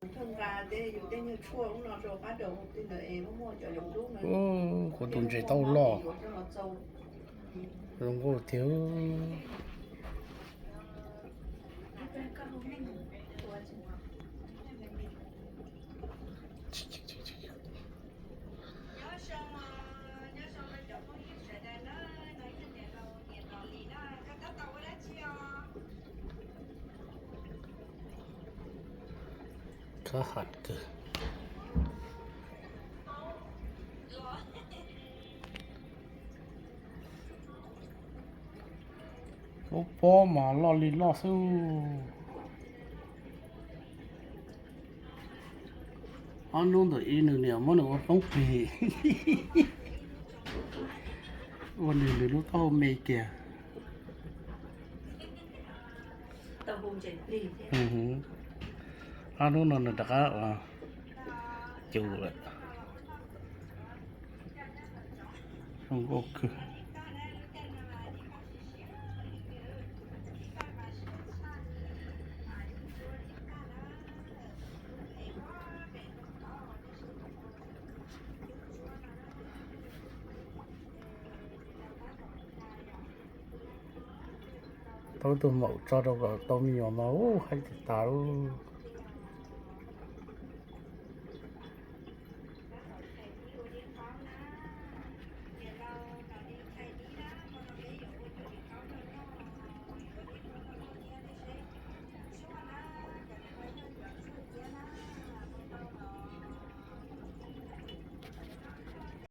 Kuv tus ntses tau loj, zoo nkauj tiag. Khab ham kawg. Lub pob mas loj li loj xwb. Ob hnub ntawm ib nws niam muab nws ua poob plig, ua nws nws lub taub hau me kiag. Ob hnub no nws rov qab ua cus lawm. Zoo nkauj kawg. Tau tus maum tso rau kom tau me nyuam mas ub haib tiag tas lub.